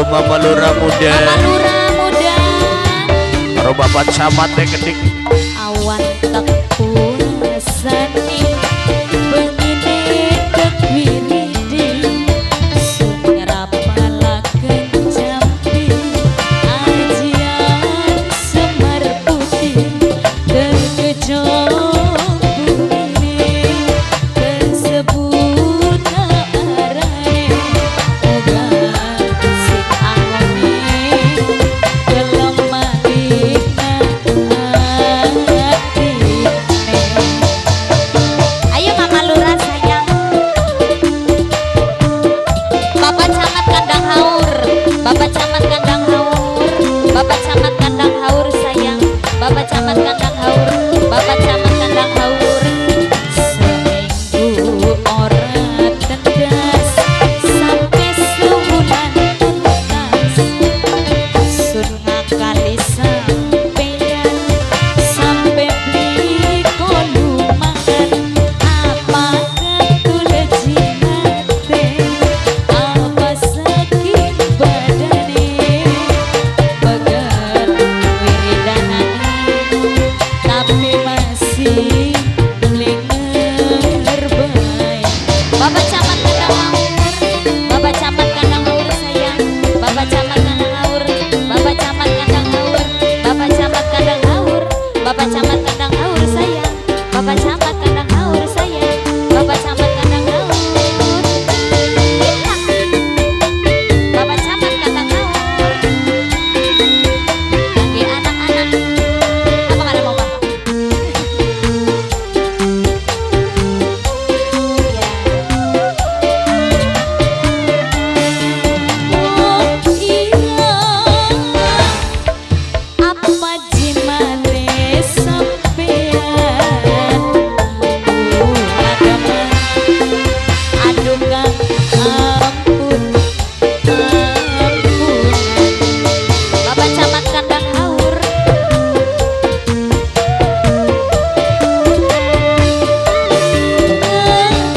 Mama Lurah Muda. Mama Lurah Muda. Karo Bapak Camat Kedik. Awan tak puasani, bengine tek wiridi, sun ngrapalaken jampi, ajian Semar Putih, terkejong bumine, tersebut arane, moga sing angone gelem malikna atine. Ayo Mama Lurah sayang. Bapak Camat Kandang Haur, Bapak Camat Kandang Haur, Bapak Camat Kandang Haur sayang, Bapak Camat Kandang Haur, Bapak Camat Kandang Haur. Seminggu ora tendas, sampai sebulan tuntas. Sun ngakali sampeyan, sampai beli kolumangan. Apa ketul jimate, apa sakit badane, pegel wiridanane, tapi masih mlinger bae. Bapak Camat Kandang Haur, Bapak Camat Kandang Haur sayang, Bapak Camat Kandang Haur, Bapak Camat Kandang Haur, Bapak Camat Kandang Haur, Bapak Camat Kandang Haur sayang, Bapak Camat Kandang Haur sayang, Bapak Camat Kandang Haur. Bapak Camat Kandang Haur. Kangge anak-anak, apa kada mau Bapak? Ya. Oh iya, apa jimate sampean? Agama, aduh Kang, ampun, ampun. Bapak Camat Kandang Haur.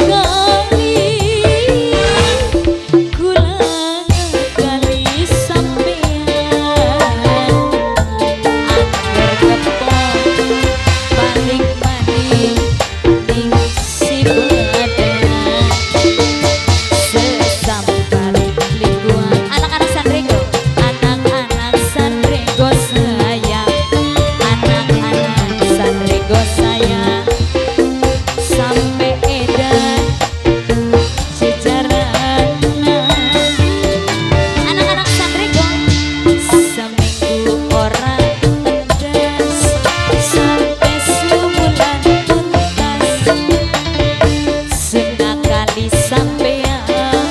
Ngakali kula ngakali sampean, angger kepok balik maning ning si badan, sesambat lingkungan. Anak-anak Sanrego, anak-anak Sanrego sayang, anak-anak Sanrego sayang, sampai edan sejarahna. Anak-anak Sanrego, seminggu ora tendas, sampai sebulan tuntas. Sengakali sampean,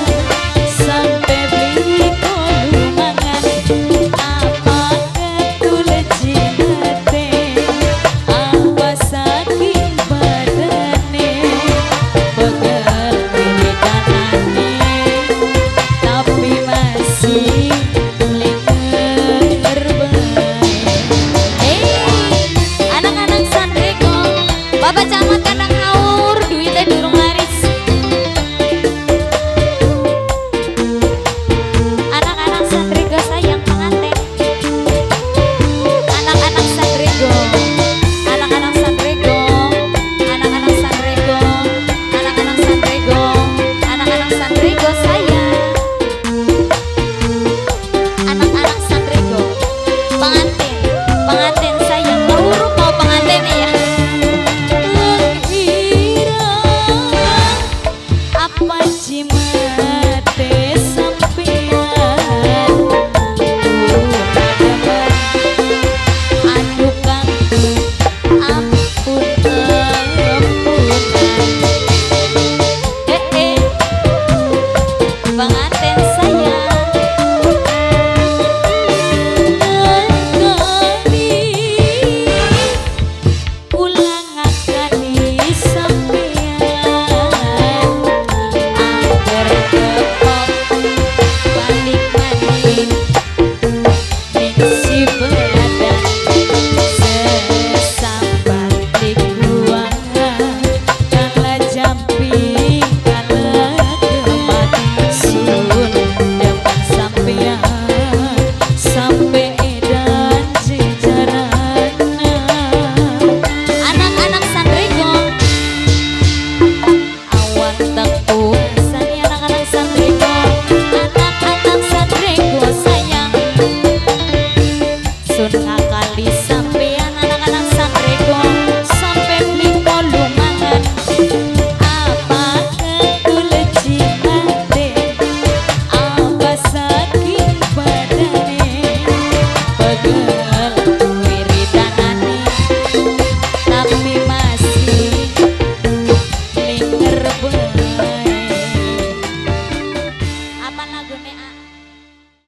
sampai beli kolumangan. Apa ketul jimate, apa saking badane, pegel wiridanane, tapi masih mlinger bae. Hey, anak-anak Sanrego, Bapak Camat